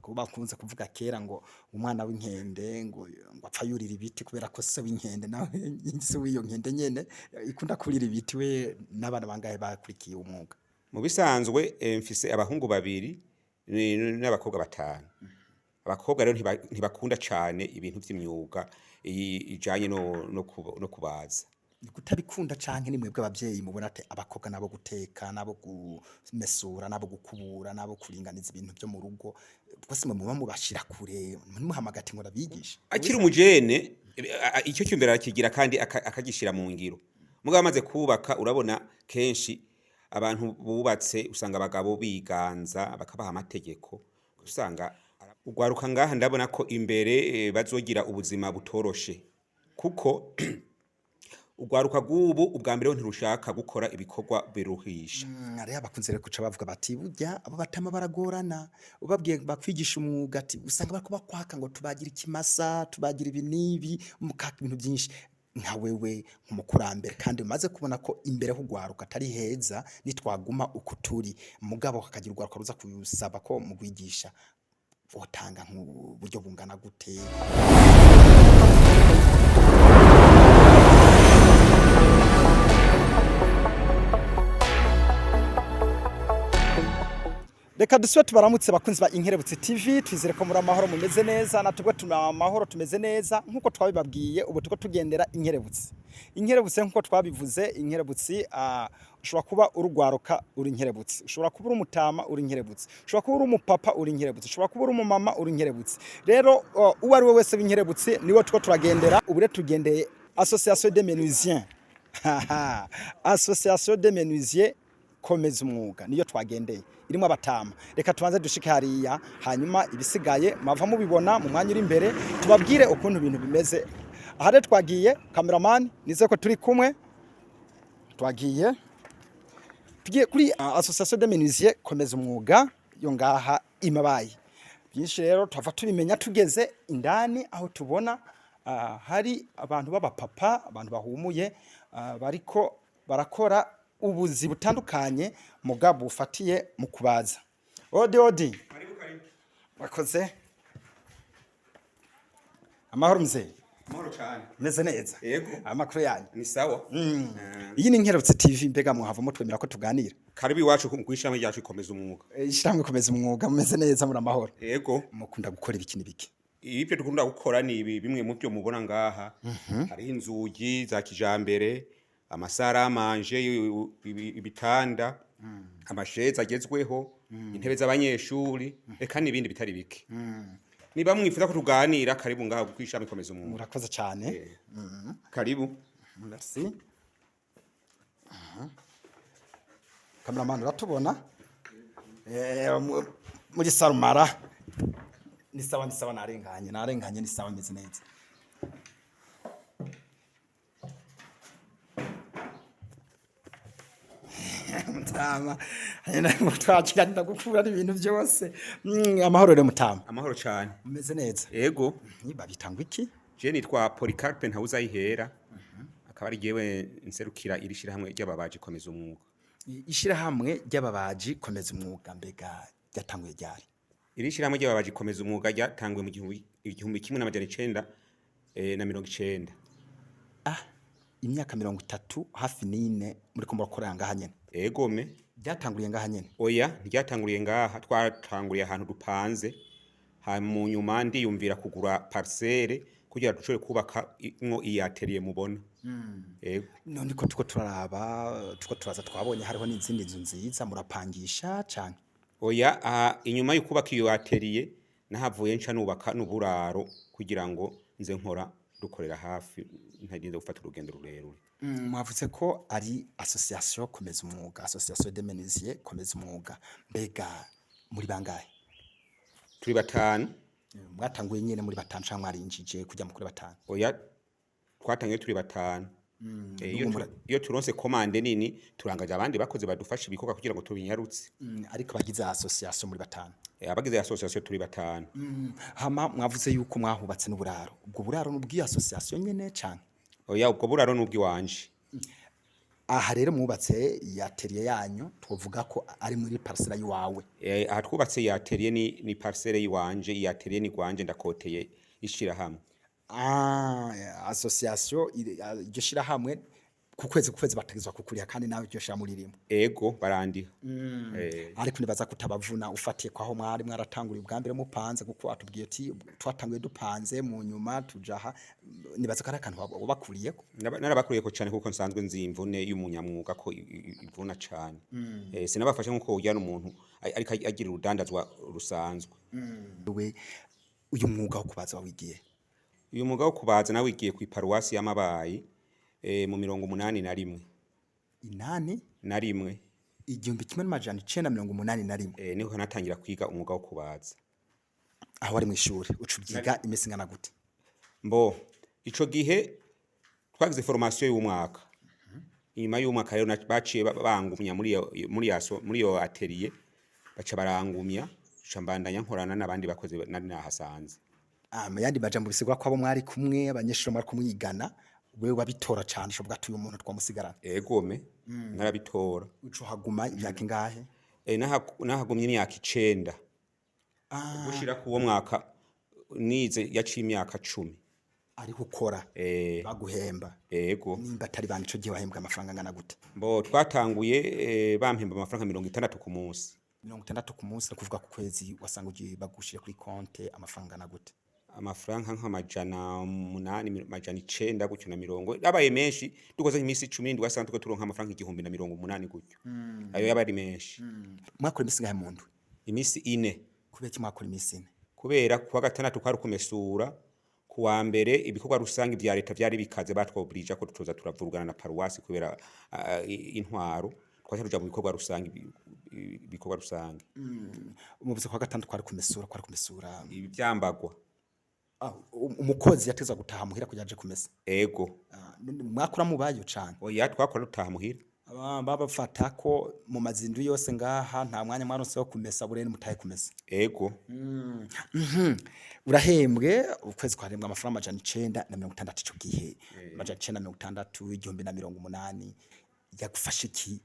Kuko bakunze kuvuga kera ngo umwana w'inkende ngo apfa yurira ibiti kubera ko se w'inkende nawe se w'iyo nkende nyene ikunda kurira ibiti. We n'abana bangahe bakurikiye umwuga? Mu bisanzwe mfise abahungu babiri n'abakobwa batanu. Abakobwa rero ntibakunda cane ibintu vy'imyuga ijanye no kubaza. Ni kutabikunda canke ni mwebwe abavyeyi mubona ati abakobwa nabo guteka, nabo kumesura, nabo gukubura, nabo kuringaniza ibintu vyo mu rugo, bwose mwe muba mubashira kure, ntimuhamagate ati ngo ndabigishe? Akiri umujene icyo cyumviro arakigira kandi akagishira mu ngiro. Mugabo amaze kubaka, urabona kenshi abantu bubatse usanga abagabo biganza bakabaha amategeko, usanga ugwaruka ngaha ndabona ko imbere bazogira ubuzima butoroshe, kuko ugwaruka rw'ubu ubwa mbere ho ntirushaka gukora ibikorwa biruhisha. Hariho abakunze rero guca bavuga bati burya abo batama baragorana, ubabwiye bakwigisha umwuga ati usanga bariko bakwaka ngo tubagira ikimasa, tubagira ibi n'ibi, mukaka ibintu byinshi. Nka wewe nk'umukurambere kandi umaze kubona ko imbere h'ugwaruka atari heza nitwaguma uku turi, mugabo hakagira urwaruka ruza kusaba ko mugwigisha, wotanga nk'uburyo bungana gute? Reka dusube tubaramutse bakunzi ba Inkerebutsi TV, twizere ko muri amahoro mumeze neza, natubwo turi amahoro tumeze neza. Nkuko twabibabwiye, ubu tuko tugendera Inkerebutsi. Inkerebutsi nkuko twabivuze, Inkerebutsi ushobora kuba urugwaruka uri inkerebutsi, ushobora kuba uri umutama uri inkerebutsi, ushobora kuba uri umupapa uri inkerebutsi, ushobora kuba uri umumama uri inkerebutsi. Rero uwo ari we wese w'inkerebutsi niwe tuko turagendera. Ubu rero tugendeye Association des Menuisiers. Association des Menuisiers Komeza Umwuga niyo twagendeye, irimo abatama. Reka tubanze dushike hariya, hanyuma ibisigaye mwava mubibona mu mwanya uri imbere, tubabwire ukuntu ibintu bimeze. Aha rero twagiye, cameraman nize ko turi kumwe, twagiye tugiye kuri Association des Menuisiers Komeza Umwuga yo ngaha imabayi. Byinshi rero tuhava tubimenya tugeze indani, aho tubona hari abantu b'abapapa, abantu bahumuye, bariko barakora ubuzi butandukanye mugabo bufatiye mu kubaza. Odi odi, bakoze amahoro mzee. Amahoro cane. Meze neza? Yego. Amakuru yanyu? Ni sawa. Iyi ni Inkerebutsi TV, mbega muhava mutwemera ko tuganira? Karibu iwacu kw'ishami ryacu Ikomeza Umwuga. Ishirahamwe Komeza Umwuga, mumeze neza, muri amahoro? Yego. Mukunda gukora ibiki n'ibiki? Ibyo dukunda gukora ni ibi bimwe mu byo mubona ngaha. Hariho inzugi za kijambere, amasaramanje, ibitanda, amasheza agezweho, intebe z'abanyeshuri, eka n'ibindi bitari bike. Niba mwifuza ko tuganira, karibu ngaha kw'ishami Komeza Umwuga. Murakoze cyane. Karibu. Merci. Cameraman uratubona? Muri Sarumara. Ni sawa, ni sawa, narenganye, narenganye, ni sawa, meze neza. Mutama, twakira ndagukura n'ibintu byose. Amahoro rero mutama. Amahoro cane. Meze neza? Yego. Babitangwa iki? Je nitwa Polycarpe Ntawuzayihera, akaba ari jewe nserukira iri shirahamwe ry'ababaji Komeza Umwuga. Ishirahamwe ry'ababaji Komeza Umwuga mbega ryatanguye ryari? Iri shirahamwe ry'ababaji Komeza Umwuga ryatanguye mu 1990. Ah, imyaka 30 hafi n'ine muriko murakora ngaha nyene? Egome. Ryatanguriye ngaha nyene? Oya, ntiryatanguriye ngaha, twatanguriye ahantu dupanze. Mu nyuma ndiyumvira kugura parcelle kugira dushobore kubaka mwo iyi atelier mubona. Ego. None ko tuko turaraba, tuko turaza, twabonye hariho n'izindi nzu nziza, murapangisha canke? Oya, aha inyuma yo kubaka iyo atelier nahavuye nca nubaka n'uburaro kugira ngo nze nkora dukorera hafi, ntarinze gufata urugendo rurerure. Mwavuze ko ari association Komeza Umwuga, Association des Menuisiers Komeza Umwuga, mbega muri bangahe? Turi batanu. Mwatanguye nyene muri batanu canke mwarinjije kujya mukuri batanu? Oya, twatangiye turi batanu. N'ubu Iyo turonse commande nini turangaje abandi bakozi badufasha ibikorwa kugira ngo tubinyarutse. Ariko bagize association muri batanu? Abagize association turi batanu. Hama mwavuze yuko mwahubatse n'uburaro, ubwo buraro n'ubw'iyo association nyene canke? Oya, ubwo buraro n'ubw'iwanje. Aha rero mwubatse atelier yanyu, twovuga ko ari muri parcelle yiwawe? Aha twubatse iyi atelier ni parcelle yiwanje. Iyi atelier ni gwanje, ndakoteye ishirahamwe. Ah, association iryo shirahamwe ku kwezi ku kwezi bategezwa kukuriha, kandi nawe iryo shirahamwe ririmo? Ego, barandiha. Ariko nibaza kutabavuna, ufatiye kwaho mwari mwaratanguriye ubwa mbere mupanze, kuko watubwiye uti twatanguye dupanze, mu nyuma tujaha. Nibaza ko ari akantu wabakuriyeko. Narabakuriyeko cane, kuko nsanzwe nzi imvune y'umunyamwuga ko ivuna cane. Sinabafashe nkuko ujyana umuntu ariko agira urudandazwa rusanzwe. We, uyu mwuga wo kubaza wawigiye? Uyu mwuga wo kubaza nawigiye kw'iparuwasi y'Amabayi mu 81. Inani? Na rimwe. 1981? Niho natangira kwiga umwuga wo kubaza. Aho wari mw'ishuri, uca ubyiga iminsi ingana gute? Mbo ico gihe twagize formation y'umwaka. Inyuma y'umwaka rero baciye bangumya muri iyo atelier, baca barangumya, nca mbandanya nkorana n'abandi bakozi nari nahasanze. Ah, mu yandi majambo bisigura ko abo mwari kumwe, abanyeshuri mwari kumwigana, wewe wabitora cane, ushobora ati uyu muntu twamusigarana. Egome, narabitora. Uca uhaguma imyaka ingahe? Nahagumye imyaka 9. Gushira ku uwo mwaka nize yaciye imyaka 10. Ariho ukora? Baguhemba? Ego. Nimba atari banga, ico gihe wahembwa amafaranga angana gute? Mbo twatanguye bampemba amafaranga 60 ku munsi. 60 ku munsi, ni kuvuga ku kwezi wasanga ugiye bagushire kuri konte amafaranga angana gute? Amafaranga nk'800, 900 gutyo na mirongo. Yabaye menshi dukoze iminsi 17, wasanga turiko turonka amafaranga 1080 gutyo. Ayo yaba ari menshi. Mwakora imisi ingahe mu ndwi? Imisi 4. Kubera iki mwakora imisi 4? Kubera kuwa gatandatu kwari ukumesura, kuwa mbere ibikorwa rusangi vya leta vyari bikaze, batwobrija ko tutoza turavurugana na paruwasi kubera intwaro. Twaca tuja mu bikorwa rusangi, ibikorwa rusangi. Umuvuze kwa gatandatu kwari kumesura, kwari kumesura? Ivyambagwa. Ah, umukozi yateza gutaha muhira kugira aje kumesa? Ego. Ah, none mwakora mubayo cane? Oya, twakora dutaha muhira. Babafata ko mu mazindu yose ngaha nta mwanya mwaronse wo kumesa, burene mutahe kumesa? Ego. Urahembwe, ukwezi kwarembwa amafaranga 960. Ico gihe 960, 1080, yagufasha iki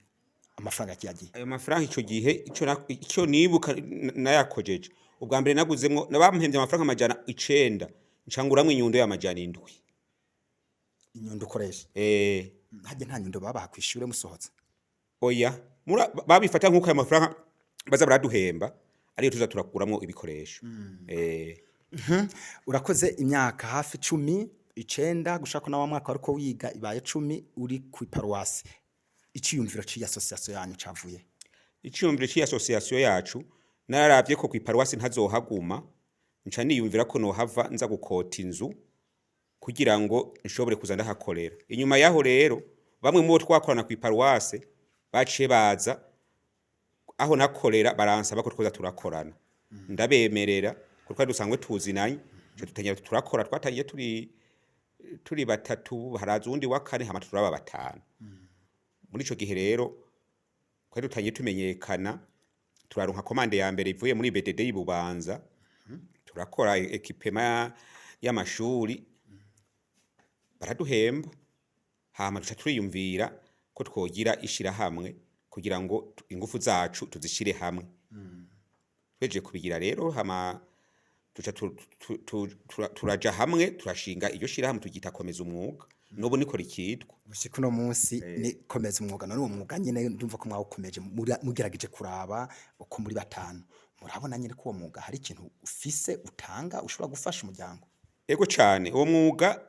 amafaranga kiyagiye? Ayo mafaranga ico gihe, ico nibuka nayakojeje ubwa mbere, naguzemwo, nabampemvye amafaranga 900, ncanguramwo inyundo ya 700. Inyundo ukoresha? Eh. Harya nta nyundo babaha kw'ishure musohotse? Oya, babifata nk'uko ayo mafaranga baza baraduhemba ariyo tuza turakuramwo ibikoresho. Urakoze imyaka hafi 19, gushaka na wa mwaka wariko wiga ibaye 10 uri ku paruwasi. Iciyumviro c'iyi association yanyu cavuye? Iciyumviro c'iyi association yacu, nararavye ko kw'iparuwasi ntazohaguma, nca niyumvira ko nohava nza gukota inzu kugira ngo nshobore kuza ndahakorera. Inyuma yaho rero, bamwe mu bo twakorana kw'iparuwase baciye baza aho nakorera, baransaba ko twoza turakorana, ndabemerera kuko twari dusanzwe tuzinanye. Nca dutangira turakora. Twatangiye turi batatu, haraza uwundi wa kane, hama turaba batanu. Muri ico gihe rero twari dutangiye tumenyekana, turaronka commande ya mbere ivuye muri BDD y'Ibubanza, turakora équipement y'amashuri, baraduhemba. Hama duca turiyumvira ko twogira ishirahamwe kugira ngo ingufu zacu tuzishire hamwe. Twejeje kubigira rero, hama duca turaja hamwe, turashinga iryo shirahamwe, turyita Komeza Umwuga. N'ubu niko rikitwa. Gushika uno munsi ni Komeza Umwuga. None uwo mwuga nyene ndumva ko mwawukomeje, mugerageje kuraba uko muri batanu, murabona nyene ko uwo mwuga hari ikintu ufise utanga, ushobora gufasha umuryango? Ego cane, uwo mwuga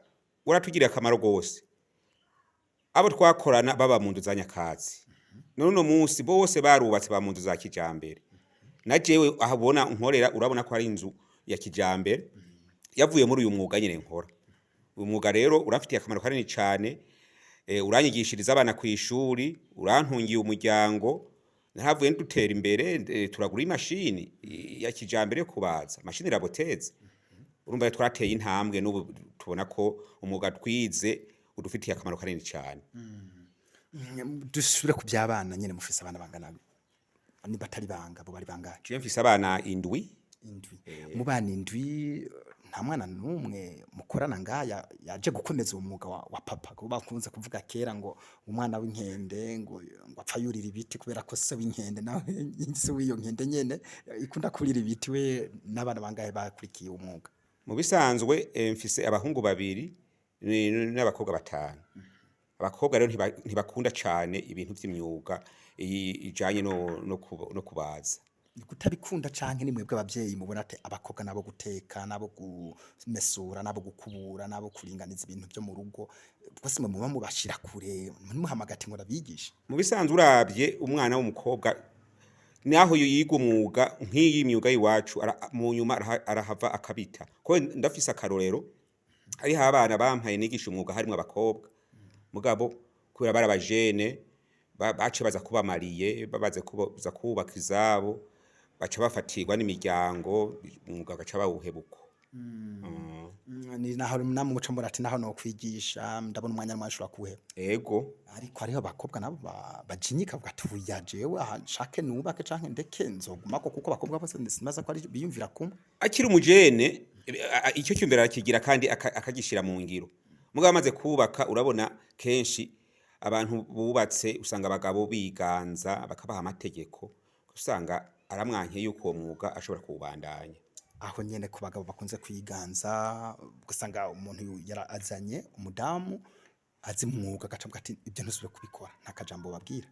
waratugiriye akamaro gose. Abo twakorana baba mu nzu za nyakatsi, none uno munsi bose barubatse, ba mu nzu za kijambere. Na jewe aho ubona nkorera, urabona ko ari inzu ya kijambere yavuye muri uyu mwuga nyene nkora. Uyu mwuga rero urafitiye akamaro kanini cane. Uranyigishiriza abana kw'ishuri, urantungiye umuryango. Naravuye dutera imbere, turagura imashini ya kijambere yo kubaza, mashini raboteze. Urumva rero twarateye intambwe. N'ubu tubona ko umwuga twize udufitiye akamaro kanini cane. Dusubire ku by'abana nyene. Mufise abana bangana, niba atari banga, bo bari bangahe? Jewe mfise abana 7. 7. Mu bana 7, Nta mwana n'umwe mukorana ngaya yaje gukomeza uwo mwuga wa papa? Kuko bakunze kuvuga kera ngo umwana w'inkende ngo apfa yurira ibiti, kubera ko se w'inkende nawe, se w'iyo nkende nyene ikunda kurira ibiti. We n'abana bangahe bakurikiye umwuga? Mu bisanzwe mfise abahungu babiri n'abakobwa batanu. Abakobwa rero ntibakunda cane ibintu vy'imyuga ijanye no kubaza. Ni kutabikunda canke ni mwebwe abavyeyi mubona ati abakobwa nabo guteka, nabo kumesura, nabo gukubura, nabo kuringaniza ibintu vyo mu rugo, bwose mwe muba mubashira kure, ntimuhamagate ngo ndabigishe? Mu bisanzwe uravye umwana w'umukobwa naho yiga umwuga nk'iyi myuga y'iwacu, mu nyuma arahava akabita. Ko ndafise akarorero, hariho abana bampaye nigisha umwuga harimwo abakobwa, mugabo kubera bari abajene baciye baza kuba mariye, babaze kuza kubaka izabo, baca bafatirwa n'imiryango, umwuga bagaca bawuheba uko. Ni naho namwe muca mbona ati naho no kwigisha ndabona umwanya n'umwanya ushobora kuwuheba. Ego. Ariko hariho abakobwa nabo bajinyika bavuga ati oya, jewe aha nshake nubake canke ndeke nzogumako, kuko abakobwa bose sinibaza ko ari biyumvira kumwe. Akiri umujene icyo cyumviro arakigira kandi akagishira mu ngiro. Mugabo amaze kubaka, urabona kenshi abantu bubatse usanga abagabo biganza bakabaha amategeko, usanga aramwankiye yuko uwo mwuga ashobora kuwubandanya. Aho nyene ku bagabo bakunze kwiganza, ugasanga umuntu azanye umudamu azi umwuga, agaca avuga ati ibyo ntusubire kubikora, nta kajambo babwira.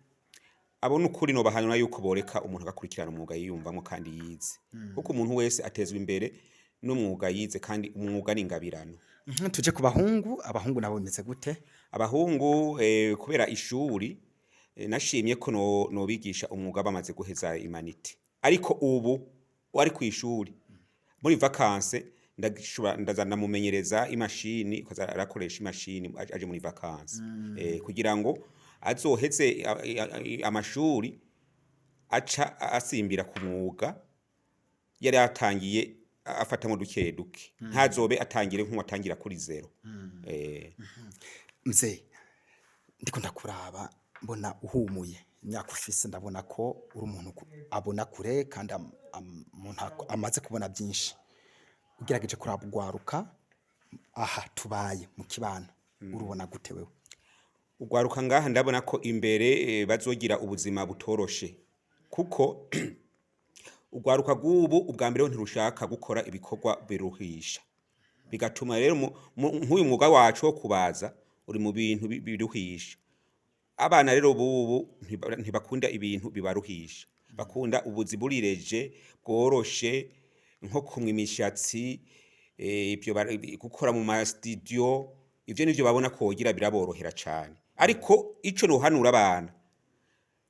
Abo nukuri nobahanura yuko boreka umuntu agakurikirana umwuga yiyumvamwo kandi yize, kuko umuntu wese atezwa imbere n'umwuga yize, kandi umwuga ni ingabirano. Tuje ku bahungu. Abahungu nabo bimeze gute? Abahungu kubera ishuri nashimye ko nobigisha umwuga bamaze guheza humanités, ariko ubu wari kw'ishuri muri vacances ndashobora ndaza ndamumenyereza imashini, ukaza arakoresha imashini aje muri vacances kugira ngo azoheze amashuri aca asimbira ku mwuga yari atangiye afatamo duke duke, ntazobe atangire nk'uwatangira kuri zéro. Mzee, ndiko ndakuraba mbona uhumuye, imyaka ufise ndabona ko uri umuntu abona kure kandi umuntu amaze kubona byinshi. Ugerageje kuraba ugwaruka aha tubaye mu kibano, urubona gute wewe? Ugwaruka ngaha ndabona ko imbere bazogira ubuzima butoroshe, kuko ugwaruka rw'ubu ubwa mbere ho ntirushaka gukora ibikorwa biruhisha, bigatuma rero nk'uyu mwuga wacu wo kubaza uri mu bintu biruhisha. Abana rero bubu ntibakunda ibintu bibaruhisha, bakunda ubuzi burireje bworoshe, nko kumwa imishatsi, ibyo gukora mu ma studio, ivyo nivyo babona kogira biraborohera cane. Ariko ico nohanura abana,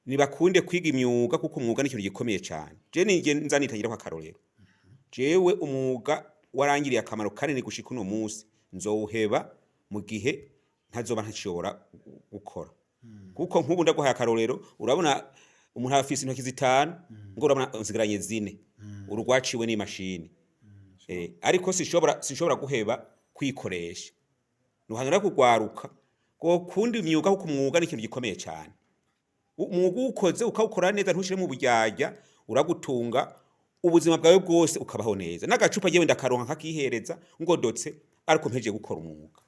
nibakunde kwiga imyuga, kuko umwuga ni ikintu gikomeye cane. Je nije nza nitangirako akarorero, jewe umwuga warangiriye akamaro kanini gushika uno munsi, nzowuheba mu gihe ntazoba ntashobora gukora, kuko nk'ubu ndaguhaye akarorero, urabona umuntu afise intoki zitanu, ngo urabona nsigaranye zine, uru rwaciwe n'imashini, ariko sinshobora guheba kwikoresha. Nuhanura kugwaruka gukunda imyuga, kuko umwuga ni ikintu gikomeye cyane. Umwuga uwukoze ukawukora neza, ntushiremo uburyarya, uragutunga ubuzima bwawe bwose, ukabaho neza. N'agacupa jewe ndakaronka nkakihereza ngodotse, ariko mpejeje gukora umwuga.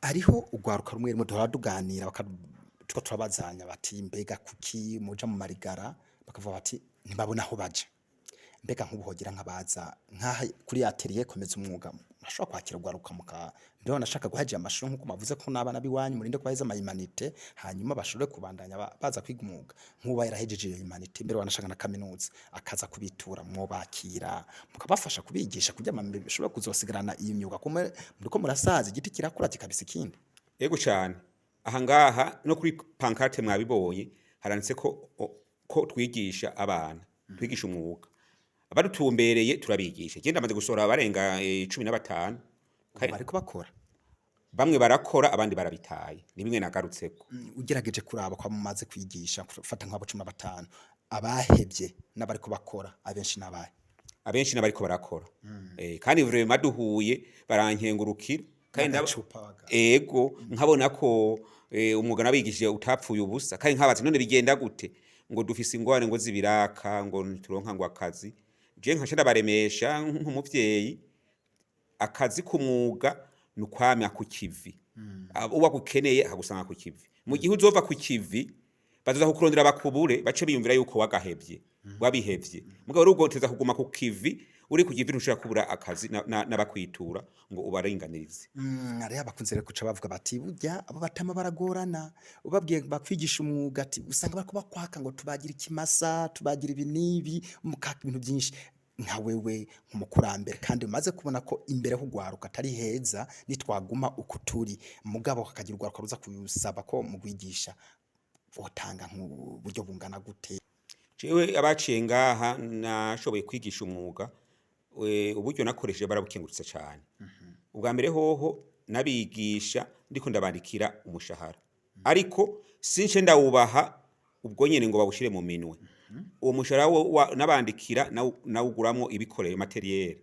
Hariho ugwaruka rumwe rumwe duhora tuganira, tuko turabazanya bati mbega kuki muja mu marigara? Bakavuga bati ntibabona aho baja. Mbega nk'ubu hogira nk'abaza nk'aha kuri atelier komeza umwuga, murashobora kwakira ugwaruka muka mbega nashaka guhaja amashuri, nk'uko bavuze ko n'abana b'iwanyu murinde kubaheza ama humanités, hanyuma bashobore kubandanya baza kwiga umwuga? Nk'uba yarahejeje iyo humanités, mbere wanashaka na kaminuza, akaza kubitura, mwobakira mukabafasha kubigisha kugira ngo bashobore kuzosigarana iyi myuga? Kumwe muriko murasaza, igiti kirakura kikabisa ikindi. Yego cyane. Aha ngaha no kuri pancarte mwabibonye, haranditse ko twigisha abana, twigisha umwuga. Abadutumbereye turabigisha. Genda amaze gusohora abarenga 15. Bariko bakora? Bamwe barakora, abandi barabitaye. Ni bimwe nagarutseko. Ugerageje kuraba kwa mumaze kwigisha, gufata nk'abo 15, abahevye n'abariko bakora, abenshi n'abahe? Abenshi n'abariko barakora. Kandi vraiment duhuye barankengurukira. Kandi N'agacupa ego, nkabona ko umwuga nabigishije utapfuye ubusa. Kandi nkabaza none bigenda gute, ngo dufise ingorane ngo zibiraka, ngo ntituronka ngo akazi. Je nkaca ndabaremesha nk'umuvyeyi, akazi k'umwuga ni ukwamya ku kivi. Uwo agukeneye akagusanga ku kivi. Mu gihe uzova ku kivi, bazoza kukurondera bakubure, bace biyumvira yuko wagahevye, wabihevye. Mugabo rero ugoteza kuguma ku kivi, uri ku kivi ntushobora kubura akazi n'abakwitura ngo ubaringanirize. Hariho abakunze rero guca bavuga bati burya abo batama baragorana, ubabwiye bakwigisha umwuga ati usanga bariko bakwaka ngo tubagira ikimasa, tubagira ibi n'ibi, mukaka ibintu byinshi. Nka wewe nk'umukurambere kandi umaze kubona ko imbere h'ugwaruka atari heza nitwaguma uko turi, mugabo hakagira urwaruka ruza kusaba ko mugwigisha, wotanga nk'uburyo bungana gute? Jewe abaciye ngaha nashoboye kwigisha umwuga, uburyo nakoresheje barabukengurutse cane. Ubwa mbere hoho nabigisha ndiko ndabandikira umushahara, ariko since ndawubaha ubwo nyene ngo bawushire mu minwe. Uwo mushahara nabandikira nawuguramwo ibikorero materiel,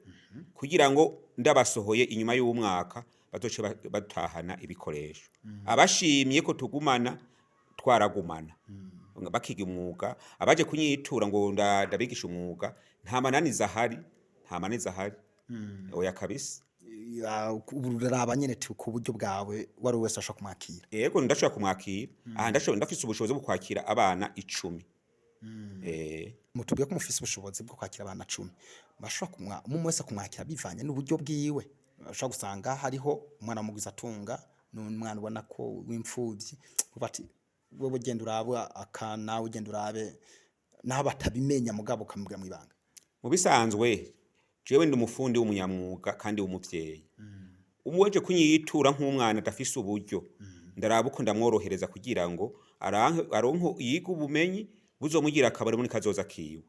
kugira ngo ndabasohoye inyuma y'umwaka bazoce batahana ibikoresho. Abashimye ko tugumana twaragumana bakiga umwuga. Abaje kunyitura ngo ndabigisha umwuga, nta mananiza ahari, nta mananiza ahari, oya kabisa. Ubu uraraba nyene ku buryo bwawe wari wese ashobora kumwakira? Yego, ndashobora kumwakira. Aha ndafise ubushobozi bwo kwakira abana 10. Mutubwiye ko mufise ubushobozi bwo kwakira abana 10, bashobora kumwa umwe wese kumwakira bivanye n'uburyo bwiwe. Bashobora gusanga hariho umwana w'umugwizatunga n'umwana ubona ko w'imfuvyi, uvuga ati wewe genda urabe aka, nawe ugenda urabe, naho batabimenya mugabo ukamubwira mw'ibanga. Mu bisanzwe jewe ndi umufundi w'umunyamwuga kandi w'umuvyeyi. Umuweje kunyitura nk'umwana adafise uburyo, ndaraba uko ndamworohereza kugira ngo aronke yiga ubumenyi buzomugira akabari muri kazoza kiwe.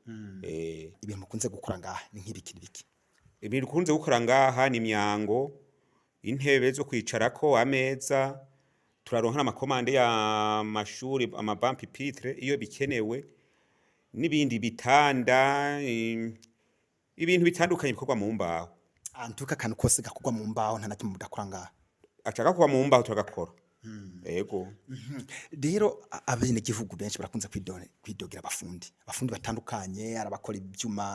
Ibintu mukunze gukora ngaha ni nk'ibiki n'ibiki? Ibintu dukunze gukora ngaha ni imyango, intebe zo kwicarako, ameza, turaronka n'amakomande y'amashuri, amabancs pupitres iyo bikenewe, n'ibindi bitanda, ibintu bitandukanye bikorwa mu mbaho. Antuka akantu kose gakorwa mu mbaho nta na kimwe mudakora ngaha? Ashaka kuba mu mbaho turagakora. Yego. Rero abenegihugu benshi barakunze kwidogera abafundi, abafundi batandukanye, arabakora ivyuma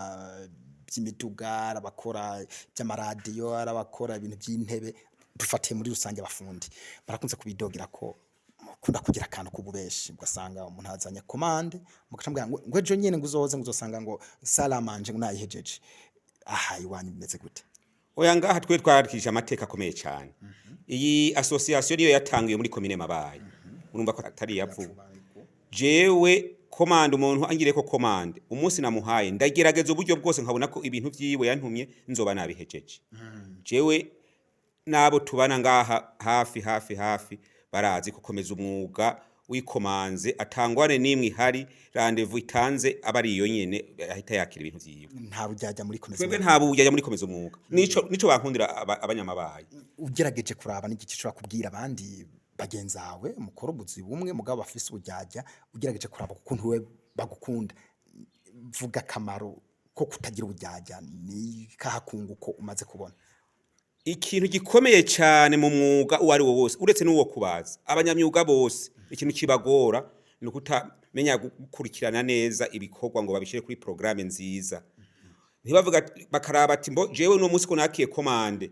by'imiduga, arabakora by'amaradiyo, arabakora ibintu by'intebe. Dufatiye muri rusange abafundi barakunze kubidogera ko mukunda kugira akantu k'ububeshi, ugasanga umuntu azanye commande mugaca mubwira ngo ejo nyene ngo uzoze, ngo uzosanga ngo salamanje ngo nayihejeje. Aha iwanyu bimeze gute? Oya, ngaha twe twarikije amateka akomeye cyane. Iyi association niyo yatangiye muri komine Mabayi. Urumva ko atari yavuba. Jewe commande, umuntu angireko commande, umunsi namuhaye ndagerageza uburyo bwose nkabona ko ibintu vyiwe yantumye nzoba nabihejeje. Jewe nabo tubana ngaha hafi hafi hafi barazi ko komeza umwuga wikomanze atangwane n'imwe ihari, rendez-vous itanze aba ari iyo nyene, ahita yakira ibintu vyiwe. Nta bujyajya muri komeza? Twebwe nta bujyajya muri komeza umwuga, nico bankundira abanyamabayi. Ugerageje kuraba n'igiki ushobora kubwira abandi bagenzawe mukora ubuzi bumwe mugabo bafise ubujyajya, ugerageje kuraba ukuntu we bagukunda, vuga akamaro ko kutagira ubujyajya ni kahakunguko umaze kubona. Ikintu gikomeye cyane mu mwuga uwo ari wo wose, uretse n'uwo kubaza, abanyamyuga bose ikintu kibagora ni ukutamenya gukurikirana neza ibikorwa ngo babishyire kuri porogaramu nziza. Ntibavuga, bakaraba ati mbo jewe uno munsi ko nakiye commande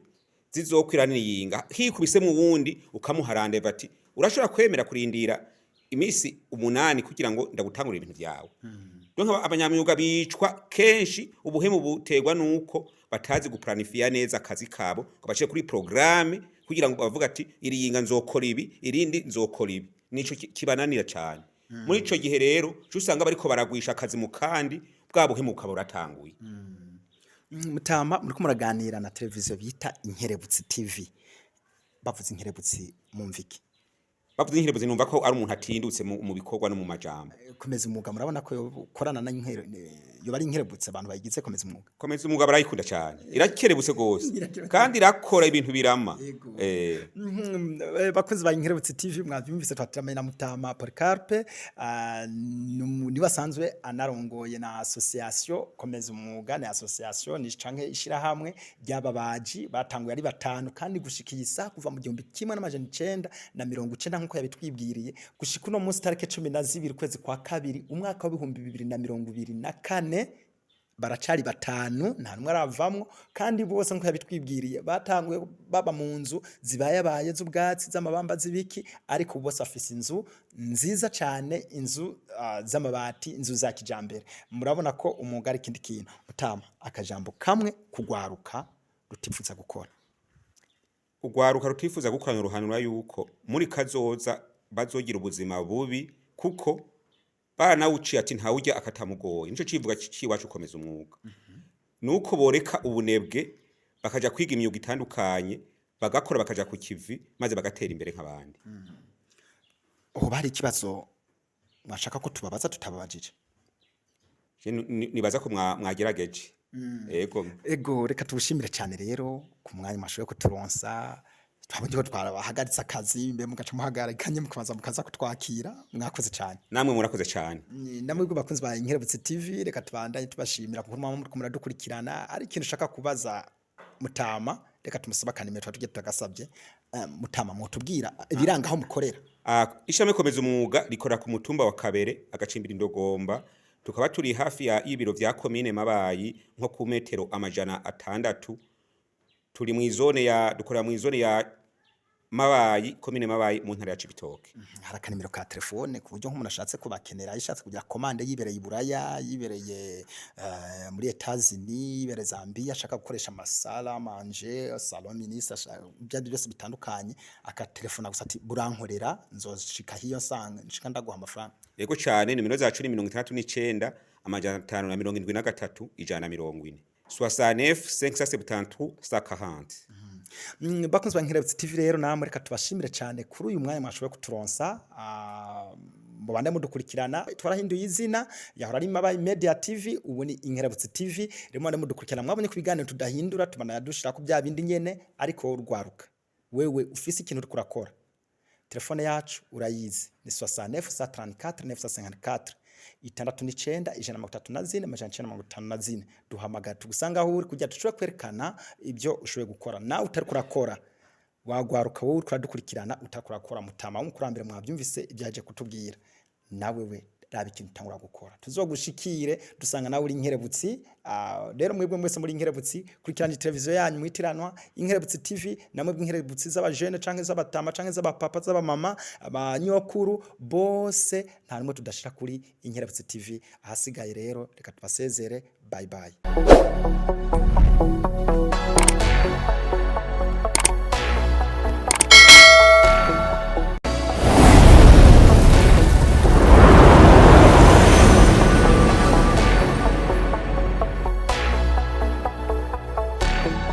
zizokwira niyinga, hikubisemo uwundi ukamuha rendez-vous ati urashobora kwemera kurindira iminsi 8 kugira ngo ndagutangurire ibintu byawe. Donc abanyamyuga bicwa kenshi ubuhemu buterwa nuko batazi guplanifiya neza akazi kabo ngo bashire kuri programme, kugira ngo bavuga ati iri yinga nzokora ibi, irindi nzokora ibi. Nico kibananira cyane. Muri ico gihe rero uca usanga bariko baragwisha akazi mu kandi bwa buhemu bukaba buratanguye. Mutama, muriko muraganira na televiziyo bita Inkerebutsi TV. Bavuze Inkerebutsi mumva iki? Bavuze Inkerebutsi numva ko ari umuntu atindutse mu bikorwa no mu majambo. Komeza umwuga, murabona ko yokorana na inkere yoba ari inkerebutsi abantu bayigize komeza umwuga? Komeza umwuga barayikunda cyane, irakerebutse gose kandi irakora ibintu birama. Bakozi ba Inkerebutsi TV, mwavyumvise, twatiramenye na Mutama Polycarpe, niwe asanzwe anarongoye na association Komeza Umwuga. Ni association ni canke ishirahamwe ry'ababaji batanguye ari batanu, kandi gushika iyi saha kuva mu 1990 nkuko yabitwibwiriye, gushika uno munsi tariki 12 ukwezi kwa kabiri umwaka wa 2024. Baracari batanu, nta numwe aravamwo, kandi bose nkuko yabitwibwiriye batanguye baba mu nzu zibayabaye z'ubwatsi, z'amabamba, z'ibiki, ariko bose afise inzu nziza cane, inzu z'amabati, inzu za kijambere. Murabona ko umwuga ari ikindi kintu. Mutama, akajambo kamwe kugwaruka rutifuza gukora. Urwaruka rutifuza gukorana uruhanura yuko muri kazoza bazogira ubuzima bubi, kuko baranawuciye ati ntawurya akatamugoye. Nico civuga c'iwacu komeza umwuga, nuko boreka ubunebwe bakaja kwiga imyuga itandukanye, bagakora, bakaja ku kivi, maze bagatera imbere nk'abandi. Hoba hari ikibazo mwashaka ko tubabaza tutababajije? Je nibaza ko mwagerageje, yego. Ego, reka tubushimire cyane rero ku mwanya mwashoboye kuturonsa. Twabonye ko twarabahagaritse akazi, mbe mugaca muhagarikanye mukabanza mukaza kutwakira. Mwakoze cyane. Namwe murakoze cyane. Namwe bakunzi ba Inkerebutsi TV, reka tubandanye tubashimira kuko mwaba muriko muradukurikirana. Ari ikintu ushaka kubaza Mutama, reka tumusabe akanimero tuba tugiye tutagasabye. Mutama, mwotubwira ibiranga aho mukorera? Ishami komeza umwuga rikora ku mutumba wa Kabere, agacimbira Indogomba, tukaba turi hafi ya y'ibiro vya komine Mabayi, nko ku metero 600. Turi mw'izone ya, dukorera mw'izone ya Mabayi, komine Mabayi, mu ntara ya Cibitoke. Hari akanimero ka telefone ku buryo nk'umuntu ashatse kubakenera, yashatse kugira commande, yibereye i Buraya, yibereye muri Etazini, yibereye Zambia, ashaka gukoresha ama salle à manger, salon ministre, ibyo ari byo byose bitandukanye, akatelefona gusa ati burankorera, nzoshika hiyo nsanga nshika ndaguha amafaranga. Yego cane, nimero zacu ni 69 573 140, 69 573 140. Bakunzi ba Nkerebutsi TV rero, namwe reka tubashimire cyane kuri uyu mwanya mwashoboye kuturonsa. Mubande mudukurikirana. Twarahinduye izina, yahora ari Mabayi Media TV, ubu ni Inkerebutsi TV. Rero mubande mudukurikirana. Mwabonye ku biganiro tudahindura, tubana dushira ku bya bindi nyene. Ariko urwaruka, wewe ufise ikintu uriko urakora, telefone yacu urayizi, ni 69 134 954, 69 134 954. Duhamagara tugusanga aho uri kugira dushobore kwerekana ibyo ushoboye gukora nawe utariko urakora. Wagwaruka wowe uriko uradukurikirana utariko urakora, Mutama w'umukurambere mwabyumvise ibyo yaje kutubwira. Nawe we raba ikintu utangura gukora, tuzogushikire dusanga nawe uri inkerebutsi. Rero mwebwe mwese muri inkerebutsi, kurikirana televiziyo yanyu mwitiranwa Inkerebutsi TV. Namwe inkerebutsi z'abajene canke z'abatama canke z'abapapa, z'abamama, abanyokuru bose, nta numwe tudashira kuri Inkerebutsi TV. Ahasigaye rero reka tubasezere. Bye bye.